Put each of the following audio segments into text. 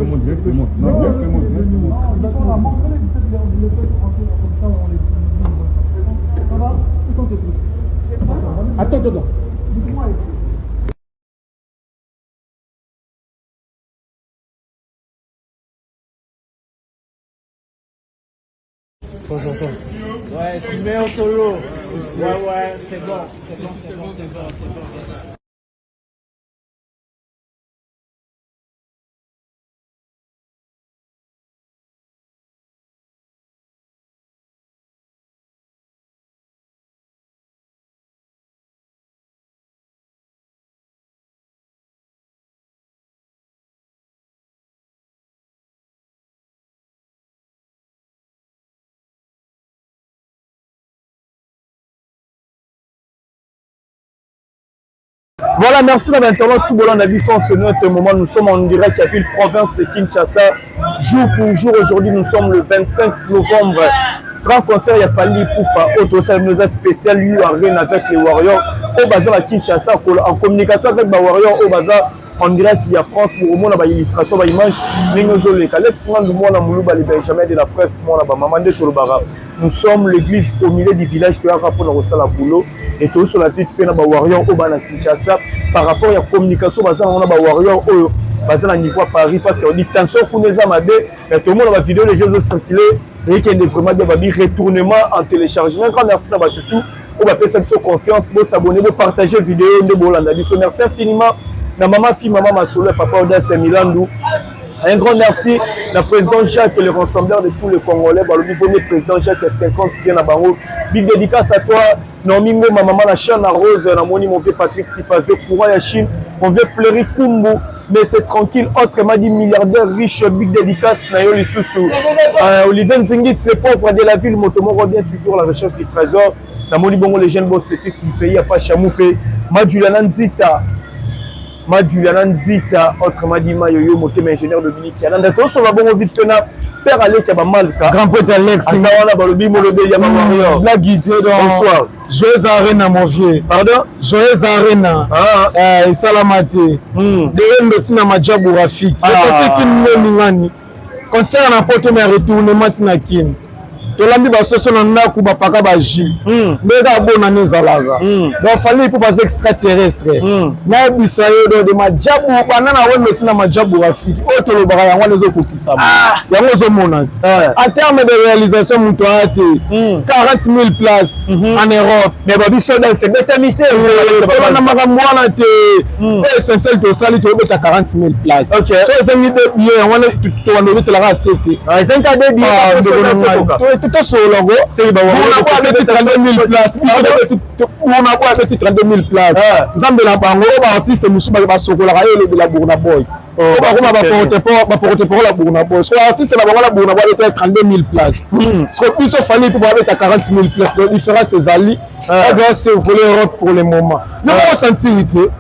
Directement, directement. Non, directement, directement. Attends, attends. Ouais, Siméon solo. Ouais, ouais, c'est bon. C'est bon, c'est bon, c'est bon, c'est bon. Voilà, merci d'avoir internaute tout bolanda biso en ce note moment. Nous sommes en direct à ville province de Kinshasa. Jour pour jour, aujourd'hui, nous sommes le 25 novembre. Grand concert, il a fallu Ipupa, autre nous a spécial U Arena avec les Warriors. Au bazar à Kinshasa, en communication avec les Warriors, au bazar en direct ya France, bokomona ba illustration, ba image ndenge ozoleka. Lex Ngandu mwana muluba le Benjamin de la presse mwana ba mama nde tolobaka. Nous sommes l'église au milieu du village toyaka mpona kosala boulot et tozosola vite fait na ba warrior oyo bana Kinshasa par rapport ya communication baza nango na ba warrior oyo baza na niveau ya Paris parce que tension kuna eza mabe mais tomona ba vidéo les ezo circuler ekende vraiment bien babi retournement en téléchargement. Un grand merci na bato tout oyo bapesa biso confiance, bosabone, bopartage vidéo nde bolanda biso. Merci infiniment na mama fi mama masolo ya papa Audace ya Milandu. Un grand merci na président Jacques, le rassembleur de tous les Congolais. Balobi vomi président Jacques ya 50 vient na bango. Big dédicace à toi Naomi Ngoma, maman na chaîne Rose, na moni mon vieux Patrick qui faisait courant ya Chine, mon vieux Fleury Kumbu, mais c'est tranquille, autrement dit milliardaire riche, big dédicace na yo lisusu. Olivier Nzingit, le pauvre de la ville, moto moko bien toujours la recherche du trésor. Na moni bongo les jeunes boss, les fils du pays, apa Chamoupe, ma Juliana Nzita, ma Juliana Nzita, autrement dit ma Yoyo Motema ingénieur Dominique Yananda. Tosola bongo vite fait na père Alek ya ba Malka. Grand prêtre Alex. Asa wana balobi molobeli ya ba Warrior. La guide donc. Bonsoir. Joyeux Arena mon vieux. Pardon? Joyeux Arena. Ah. Esalama te. Deyendo tina Majabu Rafiki. Ah. Ekoti kin nini ngani. Concert na poto mais retournement tina kin. Tolambi basoso na ndako bapaka ba jus. Ndenge abonana ezalaka. Donc Fally mpo baza extraterrestre. Nayebisa yo donc de Majabu banda na wembe tina Majabu Rafiki. Oyo tolobaka yango wana ezokokisama. Yango ozomona ti. En terme de réalisation moto aya te. 40 000 places en Europe. Mais babi soda ebetami te. Tolanda makambo wana te. Oyo essentiel tosali tobeta 40 000 places. So ezangi de billet yango wana tobanda obetelaka ase te. Ezangi ka de billet. Tosolola ngo. Monako abeti 32 000 places. Biso Monako abeti 32 000 places. Nzambe na bango oyo ba artiste mosusu basokolaka ye elobela Burna Boy. Oyo bakoma ba porte parole ya Burna Boy. So artiste na bango na Burna Boy abeta 32 000 places. So biso Fally mpo babeta 40 000 places. Donc différence ezali. On se voler Europe pour le moment. Yo moko sentir te.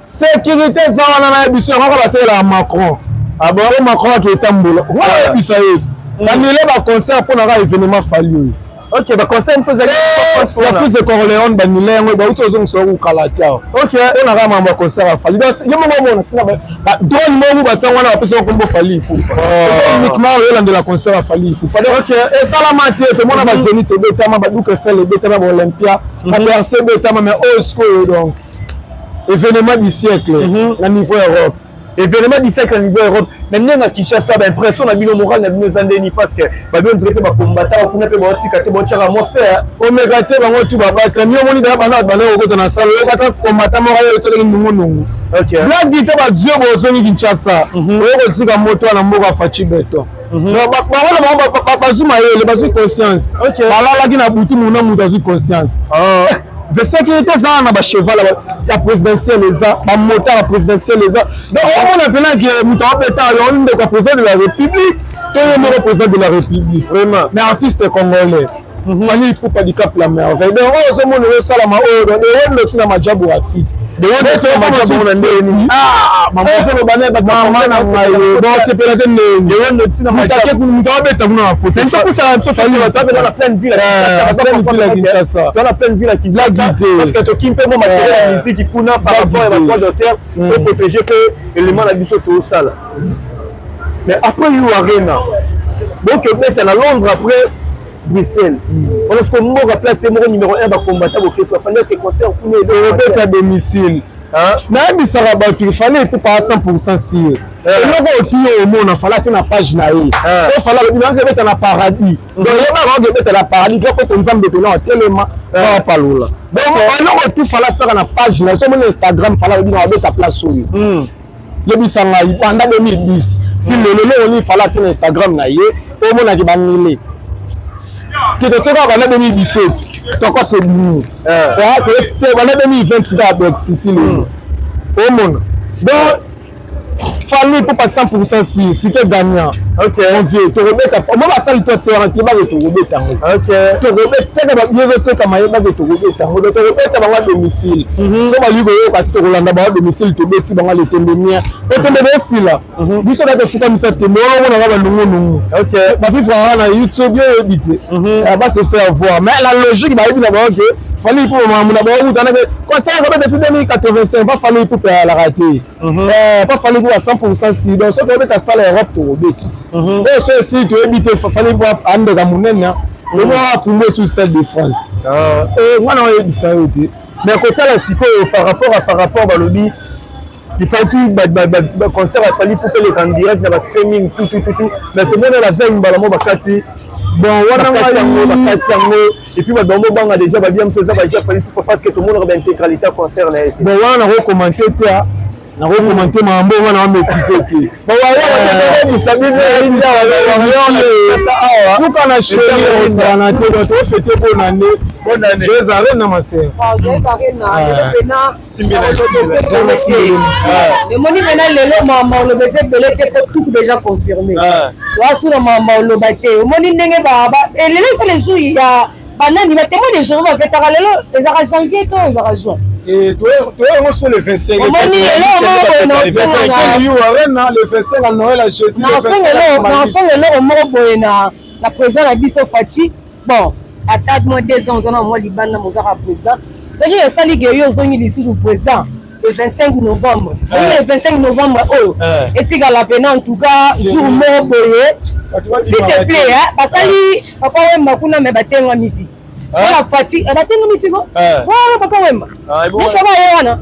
Sécurité eza wana na biso yango kaka basalelaka Macron. Ah bon? So Macron ake etambola. Wana oyebisa ye ti. Banile ba concert mpo na kaka événement Fally oyo. Ok, ba concert mosusu ezali la prise de Corleone banile yango bauti ozongisa yango kala te awa. Ok. Mpo na kaka makambo ya concert ya Fally. Donc yo moko omona ntina ba drone moko batia wana bapesa yango kombo Fally Ipupa. Uniquement oyolandela concert ya Fally Ipupa. Donc esalama te tomona ba Zenith ebetama, ba Duke Eiffel ebetama, ba Olympia, ba Bercy ebetama, mais oyo sikoyo donc événement du siècle na niveau Europe. Événement du siècle na niveau Europe. Mais ndenge na Kinshasa ba impression na bino morale na bino eza ndeni parce que ba bino dirait ba combattant kuna pe ba tika te ba tiaka mose omeka te bango tu babata mi omoni kaka bana bana okota na salle okata combattant moko ayo esalaki ndungu ndungu. Blague te ba dieu bozongi Kinshasa. Oyo kosika moto wana mboka Fatshi Beton. Donc bango na bango bazwi mayele, bazwi conscience. Balalaki na butu mona moto azwi conscience. De sécurité eza na ba cheval ya présidentielle eza ba motard ya présidentielle eza. Donc omona mpena ke moto abeta yo ndeko ya président de la République to ye moko président de la République. Vraiment. Mais artiste congolais. Fally Ipupa Dicap la merveille. Donc oyo ozomona ezosalama oyo donc ewendo ntina Majabu Rafiki. Mama na ngai bon sepela te ndenge moto abeta kuna na poto. Na pleine ville ya Kinshasa. Dans la pleine ville ya Kinshasa. Parce que toki mpe mo matériel ya musique kuna par rapport ya ba droits d'auteur pour protéger pe élément na biso tosala. Mais après U Arena, boke obeta na Londres, après Bruxelles. Parce que mboka place moko numéro 1 bacombattants Boketshu afandi, est-ce que concert kuna obeta domicile? Nayebisaka bato, Fally Ipupa 100 sûr. Eloko otu oyo omona Fally atie na page na ye, so Fally alobi nange ebeta na paradis, donc yebaka oke ebeta na paradis kaka kote Nzambe pena atelema bapalola. Donc eloko otu Fally atiaka na page na ye, so omoni Instagram, Fally alobi na babeta place oyo. Yebisa ngai, banda 2010 ti lelo, eloko nini Fally atie na Instagram na ye omonaki banile te? Totie kaka banda 2017 Tokos ebimi te, banda 2020 kaka Brexit, lelo omona. Donc Fally Ipupa 100 sûr, ticket gagnant. Mon vieux, tokobeta mo basali to tie wana, tiyebake tokobeta yango. Tokobeta teka, ezotekama, yebake tokobeta yango. Donc tokobeta bango domicile. So balingi koyoka te, tokolanda bango domicile, tobeti bango letembe mia otembe bosila. Biso na tofukamisa tembe wana, omonaka balungunungu bavivre kaka na YouTube, yo oyebi te, ba se faire voir. Mais la logique, bayebi na bango ke Fally Ipupa makambo na bango kutanake concert akobeta ti 2085. Pa Fally Ipupa eyalaka te, pa Fally Ipupa 100 sûr. Donc soki obeta sala Europe, tokobeta oyo. So esili, toyebi te. Fally Ipupa andeka monene, omona akumba esu Stade de France, mwana oyebisa yo te. Mais kotala sikoyo par rapport balobi ifaki baconcert a Fally Ipupa eleka en direct na bastreaming, tout tout tout tout, mais tomona la veille mbala mo bakati. Bon, wana bakati yango, bakati yango, et puis bato bango banga déjà babia mosu eza baja Fally Ipupa, parce que tomonaka baintégralité ya concert na ye te. Bon, wana nakocommenter te, nakocommenter makambo wana wamaîtrise te. Suka na chéri osala na te. Donc tosouhaite bonne année, joyeuse arena, ma sœur. Emoni mpena lelo mama oloba eza ebele te, po tout déjà confirmé. Wasuna mama oloba te, omoni ndenge lelo eza le jour ya banani, batémoin de Jéhovah bafetaka lelo. Ezaka janvier to ezaka juin? Toyango so le 25. Omoni eloko moko boye. Na le 25 à Noël à Jésus. Nasenga eloko moko boye na président na biso Fatshi. Bon, ata mwa 2 ans oza na mwa libanda, mozaka président, soki esali ke yo ozongi lisusu président le 25 novembre, le 25 novembre oyo etikala pena, en tout cas jour moko boye, s'il te plaît. Basali Papa Wemba kuna, me batengamisi mpona Fatshi, batengamisi ko wana Papa Wemba nyonso ba ye wana,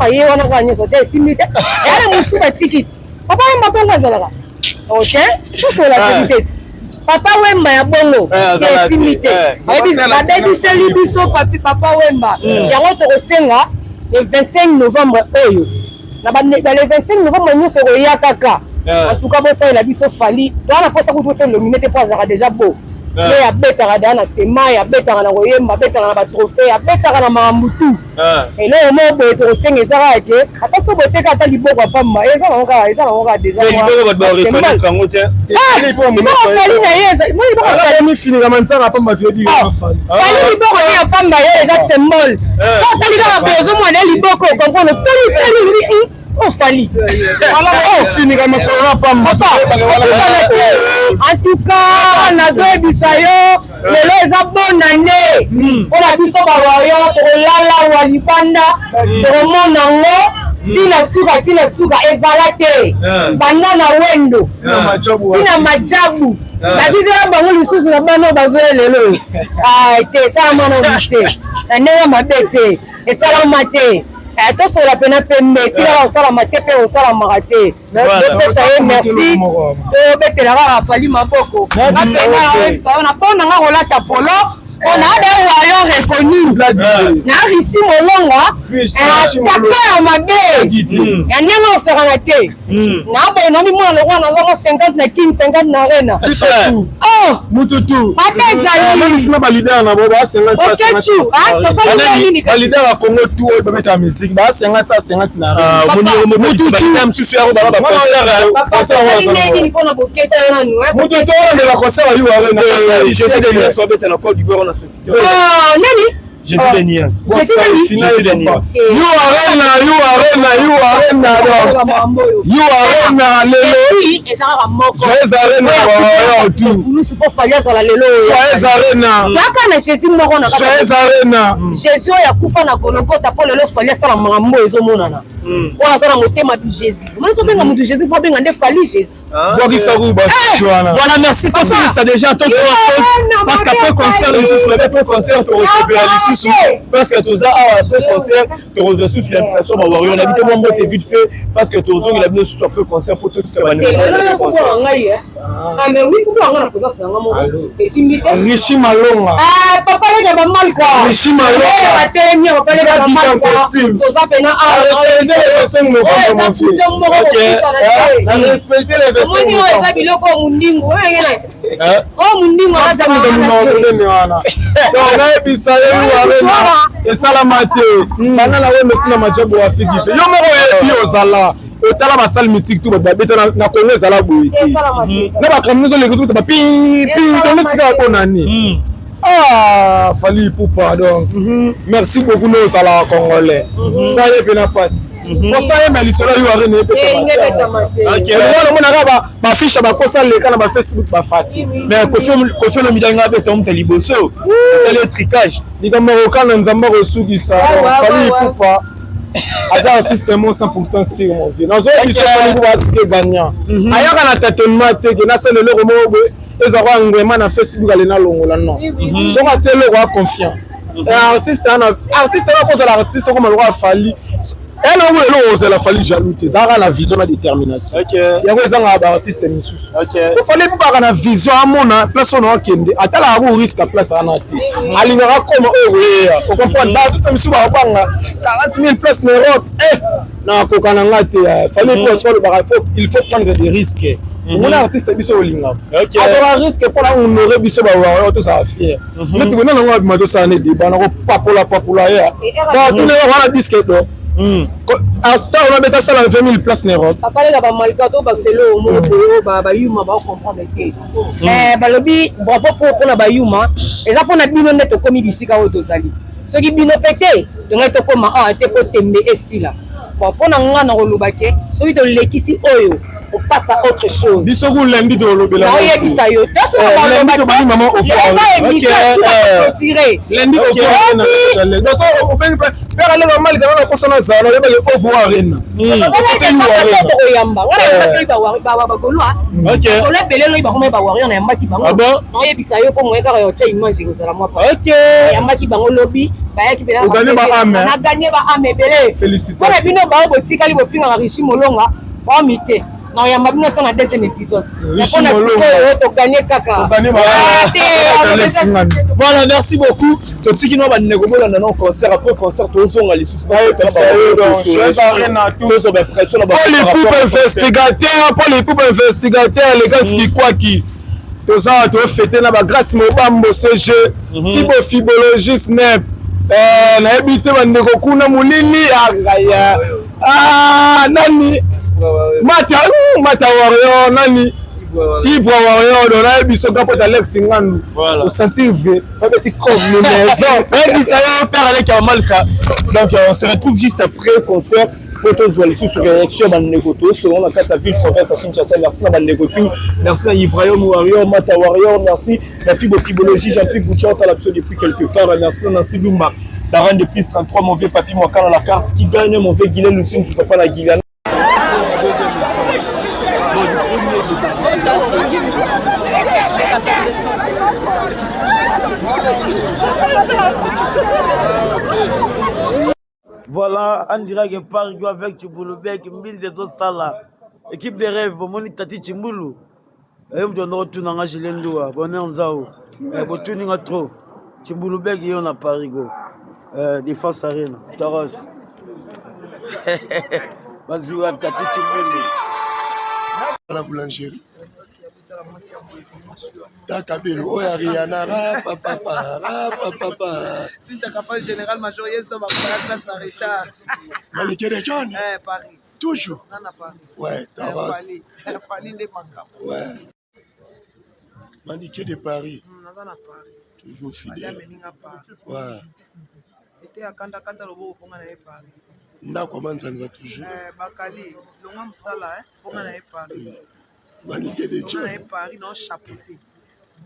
aye wana kaka nyonso te, esimbi te, eyana mosusu batiki Papa Wemba mpongo azalaka ok. Tosola vérité te, Papa Wemba ya bongo te, esimbi te, babebiseli biso papi Papa Wemba. Yango tokosenga le 25 novembre oyo, na le 25 novembre nyonso ekoya kaka, en tout cas bosalela biso Fally. Towana mposa kutu otia lomine te, mpo azalaka déjà beau ye, abetaka daa na stema, abetaka na koyemba, abetaka na batrophée, abetaka na makambo tu. Eloko moko boye tokosenga eza kaka te, ata so botieka ata liboko ya pamba, eza nango kaka, eza nango kaka déjà Fally na ye. Fally liboko ne ya pamba ye eza symbole. So otali kaka boye, ozomona ye liboko, comprendre, tali tali ofali. Ofinika makolo na pamba. En tout cas nazoyebisa yo, lelo eza bonne année mpona biso bawayo. Tokolala wa libanda, tokomona yango ntina suka, ntina suka ezala te, banda na wendo ntina majabu bakisela bango lisusu na bana oyo bazoya lelo te. Esalama nanu te na ndenge mabe te, esalama te. Tosola mpena pembe, tikaka kosalama te mpe kosalamaka te. Topesa ye merci, tobetela kaka Fally maboko. Apena oyebisa yo na mpo nanga kolata polo mpona abe wayo reconnu na Risi Molonga, tata ya mabe ya ndenge osakana te. Naboye namimona lokola nazango 50 na King, 50 na Arena. Mututu. Mabe ezali. Na baleader na bo ba 50. Oketu tosali nini? Baleader ya Congo tout oyo babeta musique ba 50 a 50 na Mosusu yango baba nini mpona boketa nanu? Mututu oyo nde baconcert ya Jésus de Lions abeta na Côte d'Ivoire na Sophie. Nani? Jésus de nuance. Jésus de nuance. You arena, you arena, you arena. You arena lelo. Eza kaka moko. Joyeux arena wa tout. Kulusu po Fally azala lelo. Joyeux arena. Kaka na Jésus moko na kaka. Joyeux arena. Jésus oyo akufa na Golgotha po lelo Fally asala makambo ezomonana. Oyo aza na motema du Jésus. Omoni so benga mutu Jésus faut benga nde Fally Jésus. Bwakisa ku basusu wana. Voilà, merci. Tosilisa déjà parce qu'après concert lisusu après concert tokosepela lisusu parce que toza awa après concert tokozwa susu l'impression ba warrior na bite mwa mbote vite fait parce que tozongela bino susu après concert po totisa bango. Ah mais oui, pourquoi on a posé ça esimbi te. Richi Malonga. Ah papa le ba mal quoi. Richi Malonga. Batelemi papa le ba mal quoi. Toza pena ah respecter les 25 novembre mon fils. Ok. Respecter les 25 novembre. Omoni oyo eza biloko mundingu. Oyo ngena. Oh mundingu aza moto monene wana. Donc nayebisa ye arena esalama te. Bana na wembe tina majabu afikise. Yo moko oyebi ozala. Otala basale mythique tout bato babeta na Congo ezala boye te na bakambi nyonso oleki ozokota bapipi donc etikaka mpo nani. Ah Fally Ipupa donc merci beaucoup no ozalaka congolais sa ye mpe na mpasi posa ye ma lisolo yo arene epetamwana omonaka bafiche bakosa leka na bafacebook bafasi mais Koffi Olomide nga abeta moto liboso osali tricage likambo akokana Nzambe akosukisa. Fally Ipupa aza artiste mo 100% sûr mon vieux. Nazoyebisa Fally Ipupa atike gagnant ayaka na tâtonnement te ke nasala eloko moko boye ezwaka ngwema na Facebook ale nalongola non. Soki atie eloko a confiant artiste ana artiste ana kozala artiste okoma lokola Fally ena oyo eloko ozala Fally jaloux te ezalaka na vision na détermination yango ezangaka baartiste misusu. Fally Ipupa na vision amona place oyo akende atalaka ko risque ya place wana te alingaka koma oyo koyeya ocomprendre baartiste misusu bakopanga 40 000 place na Europe nakoka na nga te. Fally Ipupa soki alobaka il faut prendre des risques. Omona artiste biso olingaka azwaka risque mpona honore biso bawarrior tozala fier neti kona nango abima tosala ne débat nakopapola papola ye batuneka wana disque do star wana beta sala 20 000 place na Europe. Papa lega bamalika to bakiselo moko boye bayuma baocomprendre te. Balobi bravo po mpona bayuma eza mpona bino nde tokomi bisika oyo tozali. Soki bino mpe te tongai tokóma awa te po tembe esila. Bon mpona nga na koloba ke soki tolekisi oyo on passe à autre chose. Biso ku lundi tolobela. Naoyebisa yo lundi tobandi mama clôturé. Lundi père aleka malika nana posa na zala oyebaki ovo arena. Tokoyamba wana yambaki bagaulois gaulois ebele loyi bakoma bawarrior na yambaki bango naoyebisa yo mpo moye kaka yotya image ekozala mwa yambaki bango lobi bayaki naganye baame ebele mpona bino bao botikali bofingaka Richi Molonga baomi te naoyamba bino ata na deuxième épisode mpona sikoyo toganye kaka. Voilà, merci beaucoup. Totiki no bandeko bolanda no concert après concert tozonga lisusu tozwa baimpression na Paul Ipupa investigateur, Paul Ipupa investigateur, les gars qui kwaki toza tofete na bagrâce mobambo CG fibo fibologiste nep nayebi te bandeko kuna molili angaya nani mata mata warrior nani Ibra warrior do nayebi so gapo Alex Ngandu osentir v babeti combinaison. Nayebisa yo père Alek ya Malka. Donc on se retrouve juste après concert po tozwa lisusu réaction ya bandeko tosolongo na kati ya ville province ya Kinshasa. Merci na bandeko tout, merci na Ibrahim Warrior, Mata Warrior, merci merci Bofibologie, Jean-Pierre Voucha otala biso depuis quelque part, merci na Nancy Lumba la reine de plus 33, mon vieux papi Mwakana la carte qui gagne, mon vieux Guilhem Lucine du papa la Guilana. Voilà, en direct Paris avec Chimbulu-Bek, Mbinzi Sala, équipe de rêve, bomoni Tati Chimbulu. Et mutu andoko tuna nga Julien Ndua, bonheur Nzao. Botuni nga trop. Chimbulu-Bek yo na Paris go. Défense Arena, Taros. Bazua Tati Chimbulu. La boulangerie. Takabelo oyo Ariana rapapapa rapapapa. Cynthia Kapal, général major, yes, on va faire la classe en retard. Malike de John. Eh, Paris. Toujours. Nana Paris. Ouais, Taras. Fally. Fally nde makambo. Ouais. Malike de Paris. Naza na Paris. Toujours fidèle. Madame Eninga Paris. Ouais. Liteya kanda kata loboko mpo nga na ye Paris. Ndako ya manzanza toujours. Eh, bakali longa mosala eh, mpo nga na ye Paris. Manike de Longa na ye John. Paris na chapeauté.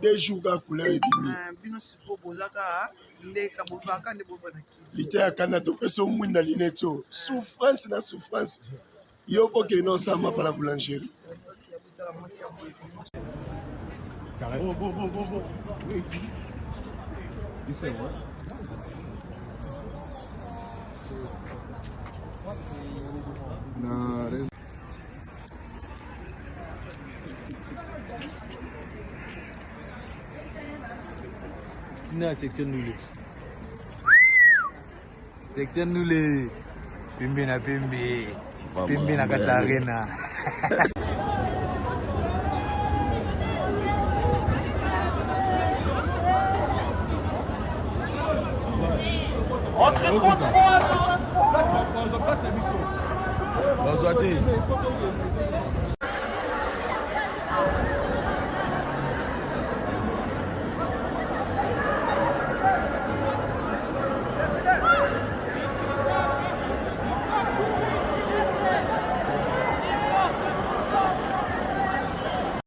2 jours kaka couleur ebimi. Eh, bino sikoyo boza kaka ndeka bovaka nde bova na kili. Liteya kanda topesa yo mwinda lineti oyo. Souffrance na souffrance. Yo okende osala mapa na boulangerie. Masasi ya botala mwasi ya boye. Tina section nule. Section nule. Pembe na pembe. Pembe na kati ya arena. Bazwa te.